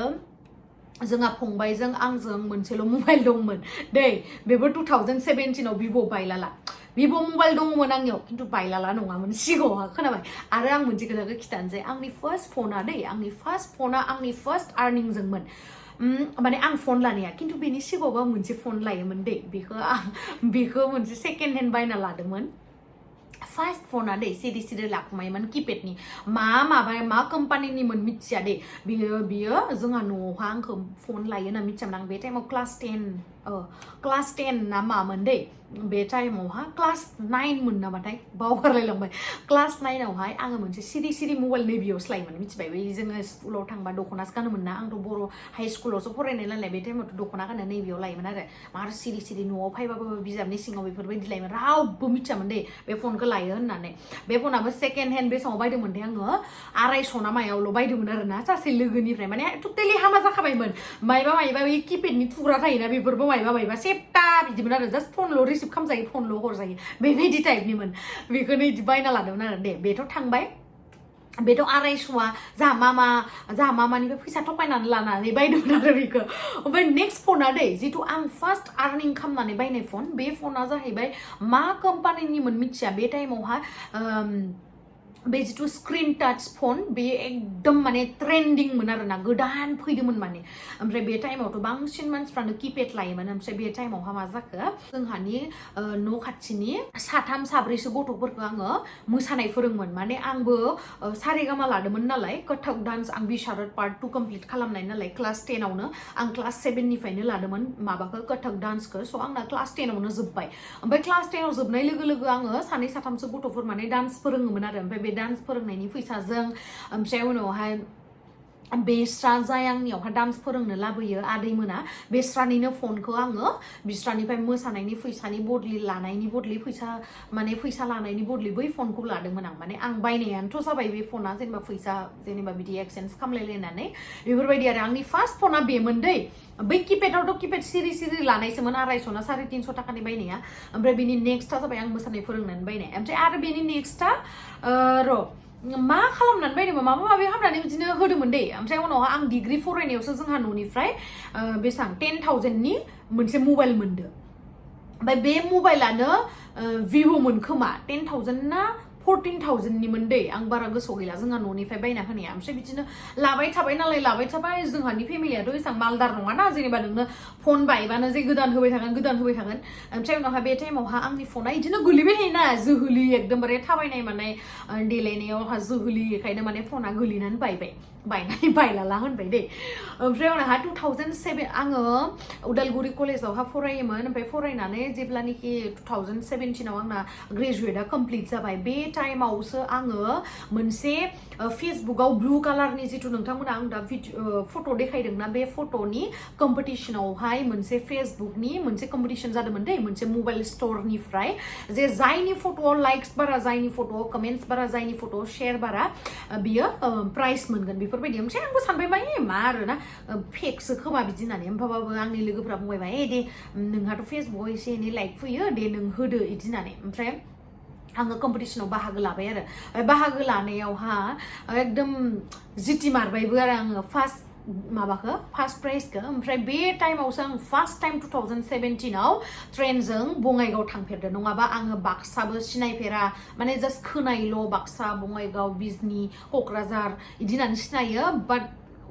जोंहा फंबायजों आंजों मोनसेल' मबाइल दंमोन दै बेबो 2017आव भिभ' बायलाला भिभ' मबाइल दङमोन आंनियाव खिन्थु बायलाला नङामोन सिगाङाव खोनाबाय आरो आं मोनसे खोथाखौ खिथानोसै आंनि फार्स्ट फना आंनि फार्स्ट आर्निंजोंमोन माने आं फन लानाया खिन्थु बेनि सिगाङावबो मोनसे फन लायोमोन दै बेखौ मोनसे सेकेन्ड हेन्ड बायना लादोंमोन फार्स्ट फना दे सिरि लाखुमायोमोन किपेडनि मा कम्पानिनिमोन मिथिया दे बियो जोंहा न'आवहा आंखौ फन लायो होनना मिथियामोन आं बे टाइमाव क्लास 10 ना मामोन दे बे टाइमावहा क्लास 9 मोन नामाथाय बावगारलायलांबाय क्लास 9 आवहाय आङो मोनसे सिरि मबाइल नैबेयावसो लायोमोन मिथिबाय बै जोङो स्कुलाव थांबा दख'नासो गानोमोन ना आंथ' बर' हाइ स्कुलावसो फरायनाय नालाय बे टाइमावथ' दख'ना गाननो नैबेयाव लायोमोन आरो सिरि न'आव फैबाबो बिजाबनि सिङाव बेफोरबायदि लायोमोन रावबो मिथियामोन दे बे फनखौ लायो होननानै बे फनाबो सेकेन्ड हेन्ड बेसेबाव बायदोंमोन दे आङो 250 ना मायावल' बायदोंमोन आरो ना सासे लोगोनिफ्राय माने टटेलि हामा जाखाबायमोन मायबा बे किपेडनि थुग्रा थायोना बेफोरबो मायबा सेप्ता बिदिमोन आरो जास्ट फनल' रिसिभ खालामजायो फनल' हरजायो बेबायदि टाइपनिमोन बेखौनो बिदि बायना लादोंमोन आरो दे बेथ' थांबाय बेथ' 250आ जाहा मामानिफ्राय फैसा थगायनानै लानानै बायदोंमोन आरो बेखौ ओमफ्राय नेक्स्ट फना दे जिथु आं फार्स्ट आर्निं खालामनानै बायनाय फन बे फना जाहैबाय मा कम्पानिनिमोन मिथिया बे टाइमावहा बे जिथु स्क्रिन टाच फन बे एकदम माने ट्रेन्डिंमोन आरोना गोदान फैदोंमोन माने ओमफ्राय बे टाइमावथ' बांसिन मानसिफ्रानो किपेड लायोमोन ओमफ्राय बे टाइमावहा मा जाखो जोंहानि न' खाथिनि 3 4 गथ'फोरखौ आङो मोसानाय फोरोंमोन माने आंबो सारेगामा लादोंमोन नालाय कथक डान्स आं बिशारद पार्ट 2 कमप्लिट खालामनाय नालाय क्लास 10 आवनो आं क्लास 7 निफ्रायनो लादोंमोन माबाखौ कथक डान्सखौ स' आंना क्लास 10 आवनो जोब्बाय ओमफ्राय क्लास 10 आव जोबनाय लोगो आङो 2 3 गथ'फोर माने डान्स फोरोङोमोन आरो ओमफ्राय डान्स फोरोंनायनि फैसाजों ओमफ्राय उनावहाय बेस्रा जाय आंनियावहाय डान्स फोरोंनो लाबोयो आदैमोना बेस्रानिनो फनखौ आङो बिस्रानिफ्राय मोसानायनि फैसानि बदलि लानायनि बदलि फैसा लानायनि बदलि बै फनखौ लादोंमोन आं माने आं बायनायानोथ' जाबाय बे फना जेनेबा बिदि एक्सचेन्ज खालामलायलायनानै बेफोरबायदि आरो आंनि फार्स्ट फना बेमोन दै बै किपेडआवथ' किपेड सिरि लानायसोमोन 250 ना 350 थाखानि बायनाया ओमफ्राय बेनि नेक्स्टआ जाबाय आं मोसानाय फोरोंनानै बायनाय ओमफ्राय आरो बेनि नेक्स्टआ मा खालामनानै बायदोंमोन माबा माबि खालामनानै बिदिनो होदोंमोन दे ओमफ्राय उनावहा आं डिग्रि फरायनायावसो जोंहा न'निफ्राय बेसेबां 10,000नि मोनसे मबाइल मोनदो ओमफ्राय बे मबाइलानो भिभ'मोन खोमा 10,000 ना 14,000निमोन दै आं बारा गोसोआव गैला जोंहा न'निफ्राय बायना होनाया ओमफ्राय बिदिनो लाबाय थाबाय जोंहानि फेमिलियाथ' एसेबां मालदार नङाना जेनेबा नोंनो फन बायबानो जे गोदान होबाय थागोन ओमफ्राय उनावहाय बे टाइमावहा आंनि फना बिदिनो गोलैबाय थायोना जोहोलि एकदमबारे थाबायनाय मानाय देलायनायावहा जोहोलि बेखायनो माने फना गोलैनानै बायनानै बायलाला होनबाय दे ओमफ्राय उनावहा 2007 आङो उदालगुरि कलेजावहा फरायोमोन ओमफ्राय फरायनानै जेब्लानोखि 2017आव आंना ग्रेजुवेटआ कमप्लिट जाबाय बे टाइमावसो आङो मोनसे फेसबुकआव ब्लु कालारनि जिथु नोंथांमोना आं दा फट' देखायदोंना बे फट'नि कम्पिटिसनावहाय मोनसे फेसबुकनि मोनसे कम्पिटिसन जादोंमोन दै मोनसे मबाइल स्टरनिफ्राय जे जायनि फट'आव लाइक्स बारा जायनि फट'आव कमेन्ट्स बारा जायनि फट'आव शेयार बारा बियो प्राइज मोनगोन बेफोरबायदि ओमफ्राय आंबो सानबाय मा मा आरोना फेकसो खोमा बिदि होननानै ओमफ्रायबाबो आंनि लोगोफ्रा बुंबाय दे नोंहाथ' फेसबुकआव एसे एनै लाइक फैयो दे नों होदो बिदि होननानै ओमफ्राय आङो कम्पिटिसनाव बाहागो लाबाय आरो बाहागो लानायावहा एकदम जिति मारबायबो आरो आङो फार्स्ट प्राइजखौ ओमफ्राय बे टाइमावसो आं फार्स्ट टाइम 2017आव ट्रेनजों बङाइगाव थांफेरदों नङाबा आङो बाक्साबो सिनायफेरा माने जास्ट खोनायोल' बाक्सा बङाइगाव बिजनि क'क्राझार बिदि होननानै सिनायो बाट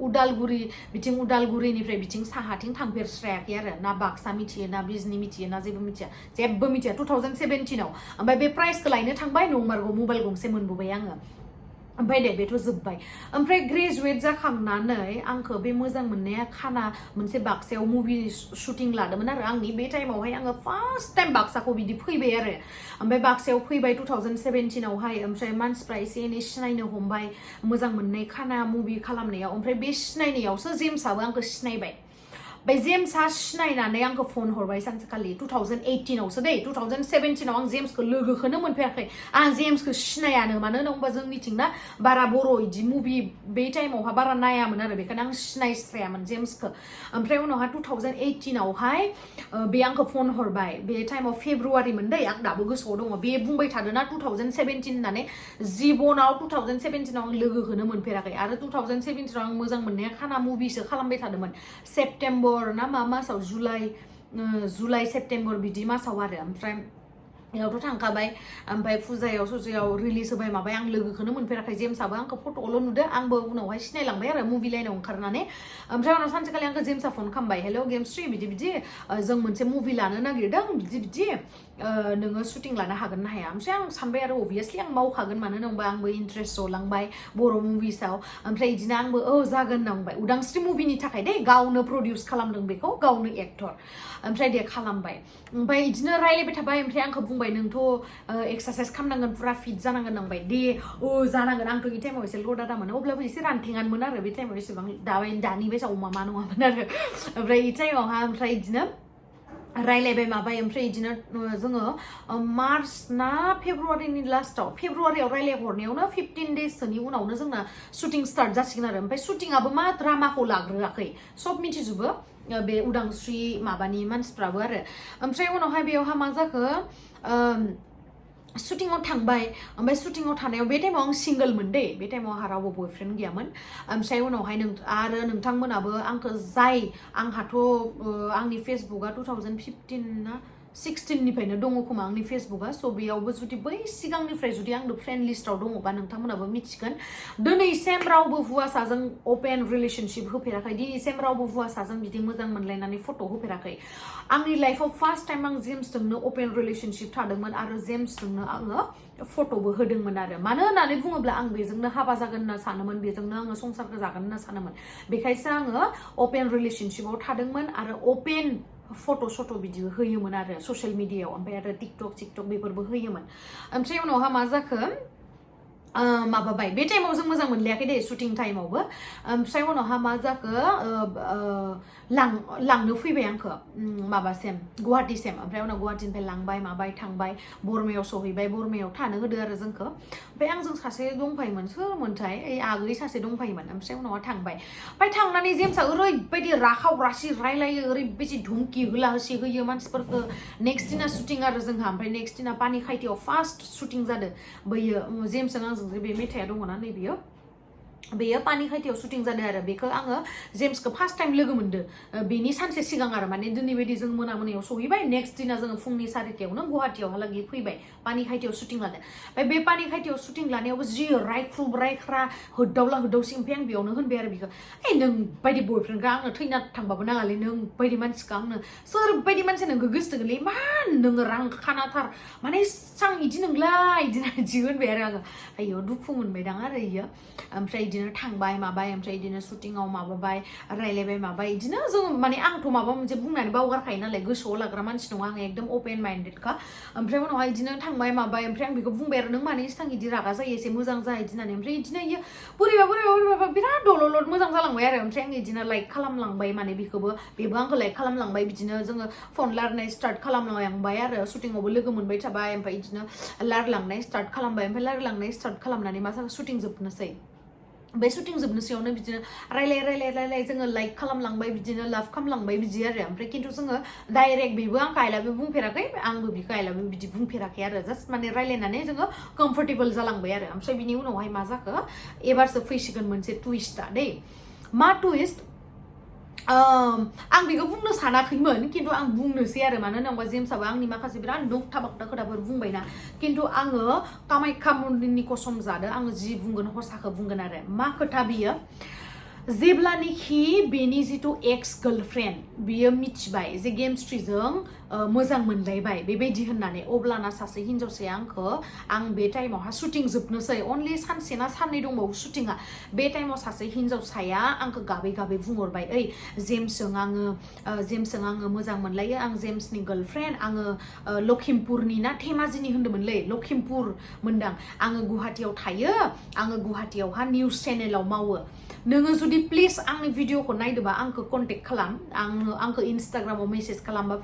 उदालगुरिनिफ्राय बिथिं साहाथिं थांफेरस्रायाखै आरो ना बाक्सा मिथियो ना बिजनि मिथियो ना जेबो मिथिया 2017आव ओमफ्राय बे प्राइजखौ लायनो थांबाय नंमारगौ मबाइल गंसे मोनबोबाय आङो ओमफ्राय दे बेथ' जोब्बाय ओमफ्राय ग्रेजुवेट जाखांनानै आंखौ बे मोजां मोननाया खाना मोनसे बाक्सायाव मुभि शुटिं लादोंमोन आरो आंनि बे टाइमावहाय आङो फार्स्ट टाइम बाक्साखौ बिदि फैबाय आरो ओमफ्राय बाक्सायाव फैबाय 2017आवहाय ओमफ्राय मानसिफ्रा एसे एनै सिनायनो हमबाय मोजां मोननाय खाना मुभि खालामनायाव ओमफ्राय बे सिनायनायावसो जेम्सआबो आंखौ सिनायबाय बे जेम्सआ सिनायनानै आंखौ फन हरबाय सानसेखालि 2018आवसो दै 2017आव आं जेम्सखौ लोगोखौनो मोनफेराखै आं जेम्सखौ सिनायानो मानो होनोबा जोंनिथिं ना बारा बर' इदि मुभि बे टाइमावहा बारा नायामोन आरो बेखायनो आं सिनायस्रायामोन जेम्सखौ ओमफ्राय उनावहा 2018आवहाय बे आंखौ फन हरबाय बे टाइमाव फेब्रुवारिमोन दै आं दाबो गोसोआव दङ बे बुंबाय थादोंना 2017 होननानै जिबनाव 2017आव आं लोगोखौनो मोनफेराखै आरो 2017आव आं मोजां मोननाया खाना मुभिसो खालामबाय थादोंमोन सेप्टेम्बर ना मा मासाव जुलाइ सेप्टेम्बर बिदि मासाव आरो ओमफ्राय बेयावथ' थांखाबाय ओमफ्राय फुजायाव सुजायाव रिलिज होबाय माबाय आं लोगोखौनो मोनफेराखै जेम्सआबो आंखौ फट'ल' नुदो आंबो उनावहाय सिनायलांबाय आरो मुभि लाइनाव ओंखारनानै ओमफ्राय उनाव सानसेखालि आंखौ जेम्सआ फन खालामबाय हेल' गेमस्रि बिदि जों मोनसे मुभि लानो नागिरदों बिदि नोङो शुटिं लानो हागोन ना हाया ओमफ्राय आं सानबाय आरो अभियासलि आं मावखागोन मानो होनोबा आंबो इन्ट्रेस्ट जलांबाय बर' मुभिसाव ओमफ्राय बिदिनो आंबो जागोन होनना बुंबाय उदांस्रि मुभिनि थाखाय दे गावनो प्रडिउस खालामदों बेखौ गावनो एक्टर ओमफ्राय दे खालामबाय ओमफ्राय बिदिनो रायलायबाय थाबाय ओमफ्राय आंखौ बुंबाय नोंथ' एक्सारसाइज खालामनांगोन पुरा फिट जानांगोन नंबाय दे जानांगोन आंथ' बे टाइमाव एसे लदादामोन अब्लाबो एसे रानथेङानोमोन आरो बे टाइमाव एसेबां दानि बायसा अमा मा नङामोन आरो ओमफ्राय बे टाइमावहा ओमफ्राय बिदिनो रायलायबाय माबाय ओमफ्राय बिदिनो जोङो मार्च ना फेब्रुवारिनि लास्टआव फेब्रुवारियाव रायलायहरनायावनो 15 डेजसोनि उनावनो जोंना शुटिं स्टार्ट जासिगोन आरो ओमफ्राय शुटिंआबो मा ड्रामाखौ लाग्रोआखै सब मिथिजोबो बे उदांस्रि माबानि मानसिफ्राबो आरो ओमफ्राय उनावहाय बेयावहा मा जाखो शुटिंआव थांबाय ओमफ्राय शुटिंआव थानायाव बे टाइमाव आं सिंगोलमोन दै बे टाइमाव आंहा रावबो बयफ्रेन्ड गैयामोन ओमफ्राय उनावहाय आरो नोंथांमोनाबो आंखौ आंहाथ' आंनि फेसबुकआ 2015 ना 16निफ्रायनो दङ खोमा आंनि फेसबुकआ स' बेयावबो जुदि बै सिगांनिफ्राय जुदि आंनो फ्रेन्ड लिस्टआव दङबा नोंथांमोनाबो मिथिगोन दिनैसिम रावबो हौवासाजों अपेन रिलेशनशिप होफेराखै दिनैसिम रावबो हौवासाजों बिदि मोजां मोनलायनानै फट' होफेराखै आंनि लाइफआव फार्स्ट टाइम आं जेम्सजोंनो अपेन रिलेशनशिप थादोंमन आरो जेम्सजोंनो आङो फट'बो होदोंमोन आरो मानो होननानै बुङोब्ला आं बेजोंनो हाबा जागोन होनना सानोमोन बेजोंनो आङो संसारखौ जागोन होनना सानोमोन बेखायसो आङो अपेन रिलेशनशिपआव थादोंमन आरो अपेन फट' बिदि होयोमोन आरो ससियेल मिडियायाव ओमफ्राय आरो टिकटक बेफोरबो होयोमोन ओमफ्राय उनावहा मा जाखो माबाबाय बे टाइमाव जों मोजां मोनलायाखै दे शुटिं टाइमावबो ओमफ्राय उनावहा मा जाखो लांनो फैबाय आंखौ माबासिम गुवाहाटीसिम ओमफ्राय उनाव गुवाहाटीनिफ्राय लांबाय माबाय थांबाय बरमायाव सहैबाय बरमायाव थानो होदो आरो जोंखौ ओमफ्राय आंजों सासे दंफायोमोन सोरमोनथाय आगै सासे दंफायोमोन ओमफ्राय उनावहा थांबाय ओमफ्राय थांनानै जेम्सआ ओरैबायदि राखाव रासि रायलायो ओरैबायदि धुमकि होला होसि होयो मानसिफोरखौ नेक्स्ट दिना शुटिं आरो जोंहा ओमफ्राय नेक्स्ट दिना पानि खायथियाव फार्स्ट शुटिं जादों बैयो जेम्सजों आंजों बे मेथाइआ दङना नैबेयो बेयो पानि खायथियाव शुटिं जादों आरो बेखौ आङो जेम्सखौ फार्स्ट टाइम लोगो मोनदों बेनि सानसे सिगां आरो माने दिनै बायदि जों मोनायाव सहैबाय नेक्स्ट दिना जोङो फुंनि 4टायावनो गुवाहाटीयावहालागै फैबाय पानि खायथियाव शुटिं लादों ओमफ्राय बे पानि खायथियाव शुटिं लानायावबो जि रायख्रुब रायख्रा होदावसि ओमफ्राय आं बेयावनो होनबाय आरो बेखौ नों बायदि बयफ्रेन्डखौ आंनो थैना थांबाबो नाङालै नों बायदि मानसिखौ आंनो सोरबायदि मानसिया नोंखौ गोसोथोगोनलै मान नोङो रां खानाथार माने सां इदि नोंलाय इदि होनबाय आरो आङो आयो दुखु मोनबायदां आरो इयो ओमफ्राय बिदिनो थांबाय माबाय ओमफ्राय बिदिनो शुटिंआव माबाबाय रायलायबाय माबाय बिदिनो जों माने आंथ' माबा मोनसे बुंनानै बावगारखायो नालाय गोसोआव लाग्रा मानसि नङा आं एकदम अपेन माइन्डेडखा ओमफ्राय उनावहाय बिदिनो थांबाय माबाय ओमफ्राय आं बेखौ बुंबाय आरो नों माने इसां इदि रागा जायो एसे मोजां जायो इदि होननानै ओमफ्राय बिदिनो इयो बोरैबा बिराद दलद मोजां जालांबाय आरो ओमफ्राय आं बिदिनो लाइक खालामलांबाय माने बेबो आंखौ लाइक खालामलांबाय बिदिनो जोङो फन लारायनाय स्टार्ट खालामलांबाय आरो शुटिंआवबो लोगो मोनबाय थाबाय ओमफ्राय बिदिनो लारायलांनाय स्टार्ट खालामबाय ओमफ्राय लारायलांनाय स्टार्ट खालामनानै मा जाखो शुटिं जोबनोसै बे शुटिं जोबनोसैयावनो बिदिनो रायलाय जोङो लाइक खालामलांबाय बिदिनो लाभ खालामलांबाय बिदि आरो ओमफ्राय खिन्थु जोङो डाइरेक्ट बेबो आंखौ आइ लाभ इउ बुंफेराखै आंबो बिखौ आइ लाभ इउ बिदि बुंफेराखै आरो जास्ट माने रायलायनानै जोङो कम्फर्टेबल जालांबाय आरो ओमफ्राय बिनि उनावहाय मा जाखो एबारसो फैसिगोन मोनसे टुइस्टआ दै मा टुइस्ट आं बेखौ बुंनो सानाखैमोन खिन्थु आं बुंनोसै आरो मानो होनोबा जेम्सआबो आंनि माखासे बिराद नखथा बाखथा खोथाफोर बुंबायना खिन्थु आङो कामाख्या मन्दिरनि कसम जादों आङो जि बुंगोन हसाखौ बुंगोन आरो मा खोथा बियो जेब्लानोखि बेनि जिथु एक्स गार्लफ्रेन्ड बियो मिथिबाय जे गेमस्ट्रीजों मोजां मोनलायबाय बेबायदि होननानै अब्लाना सासे हिनजावसाया आं बे टाइमावहा शुटिं जोबनोसै अनलि सानसे ना साननै दंबावो शुटिंआ बे टाइमाव सासे हिनजावसाया आंखौ गाबै गाबै बुंहरबाय ओइ जेम्सजों आङो मोजां मोनलायो आं जेम्सनि गार्लफ्रेन्ड आङो लखिमपुरनि ना धेमाजिनि होन्दोंमोनलै लखिमपुर मोनदां आङो गुवाहाटीयाव थायो आङो गुवाहाटीयावहा निउस चेनेलाव मावो नोङो जुदि प्लिज आंनि भिडिअखौ नायदोंबा आंखौ कन्टेक्ट खालाम आंखौ इन्स्टाग्रामाव मेसेज खालामबा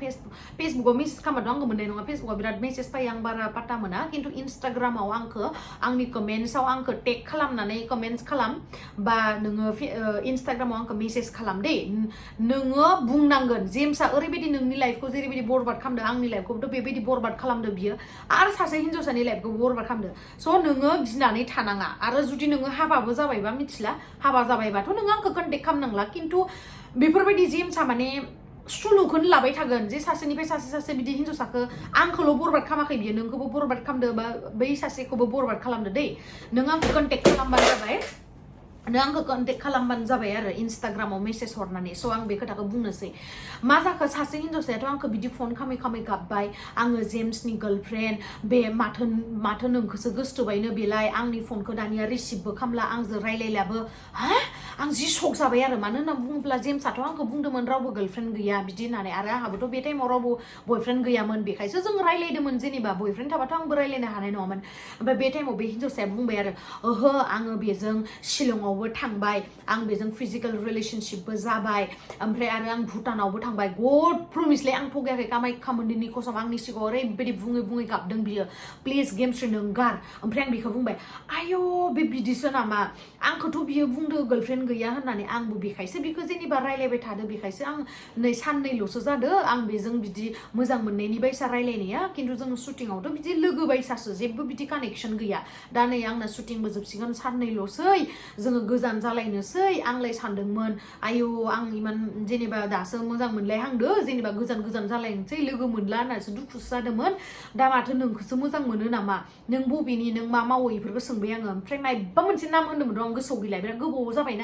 फेसबुकाव मेसेज खालामबाथ' आंखौ मोननाय नङा फेसबुकाव बिराद मेसेज फैयो आं बारा पात्ता मोना खिन्थु इन्स्टाग्रामाव आंनि कमेन्ट्सआव आंखौ टेग खालामनानै कमेन्ट्स खालाम बा नोङो इन्स्टाग्रामाव आंखौ मेसेज खालाम दे नोङो बुंनांगोन जेम्सआ ओरैबायदि नोंनि लाइफखौ जेरैबायदि बरबाद खालामदों आंनि लाइफखौबोथ' बेबायदि बरबाद खालामदों बियो आरो सासे हिनजावसानि लाइफखौ बरबाद खालामदों स' नोङो गिनानै थानाङा आरो जुदि नोङो हाबाबो जाबायबा मिथिला हाबा जाबायबाथ' नोङो आंखौ कन्टेक्ट खालामनांला खिन्थु बेफोरबायदि जेम्सआ माने सुलुखौनो लाबाय थागोन जे सासेनिफ्राय सासे बिदि हिनजावसाखौ आंखौल' बरबाद खालामाखै बियो नोंखौबो बरबाद खालामदो बा बै सासेखौबो बरबाद खालामदो दै नों आंखौ कन्टेक्ट खालामबानो जाबाय नों आंखौ कन्टेक्ट खालामबानो जाबाय आरो इन्स्टाग्रामाव मेसेज हरनानै स' आं बे खोथाखौ बुंनोसै मा जाखो सासे हिनजावसायाथ' आंखौ बिदि फन खामै गाबबाय आङो जेम्सनि गार्लफ्रेन्ड बे माथो नोंखौसो गोसोथोबायनो बेलाय आंनि फनखौ दानिया रिसिभबो खालामला आंजों रायलायलाबो हा आं जि शक जाबाय आरो मानो होनना बुङोब्ला जेम्सआथ' आंखौ बुंदोंमोन रावबो गार्लफ्रेन्ड गैया बिदि होननानै आरो आंहाबोथ' बे टाइमाव रावबो बयफ्रेन्ड गैयामोन बेखायसो जों रायलायदोंमोन जेनेबा बयफ्रेन्ड थाबाथ' आंबो रायलायनो हानाय नङामोन ओमफ्राय बे टाइमाव बे हिनजावसाया बुंबाय आरो ओहो आङो बेजों शिलंआवबो थांबाय आं बेजों फिजिकेल रिलेशनशिपबो जाबाय ओमफ्राय आरो आं भुटानावबो थांबाय गड प्रमिसलै आं थगायाखै कामाख्या मन्दिरनि कसम आंनि सिगाङाव ओरैबायदि बुङै गाबदों बियो प्लिज गेमस्ट्री नों गार ओमफ्राय आं बेखौ बुंबाय आयौ बे बिदिसो नामा आंखौथ' बियो बुंदो गार्लफ्रेन्ड गैया होननानै आंबो बेखायसो बिखौ जेनेबा रायलायबाय थादो बेखायसो आं साननैल'सो जादो आं बेजों बिदि मोजां मोननायनि बायसा रायलायनाया खिन्थु जों शुटिंआवथ' बिदि लोगो बायसासो जेबो बिदि कानेक्सन गैया दा नै आंना शुटिंबो जोबसिगोन साननैल'सै जोङो गोजान जालायनोसै आंलाय सानदोंमोन आयौ आं इमान जेनेबा दासो मोजां मोनलायहांदो जेनेबा गोजान जालायनोसै लोगो मोनला होननासो दुखुसो जादोंमोन दा माथो नोंखौसो मोजां मोनो नामा नों बबेनि नों मा मावो बेफोरखौ सोंबाय आङो ओमफ्राय मायबा मोनसे नाम होन्दोंमोन आं गोसोआव गैला बिराद गोबाव जाबायना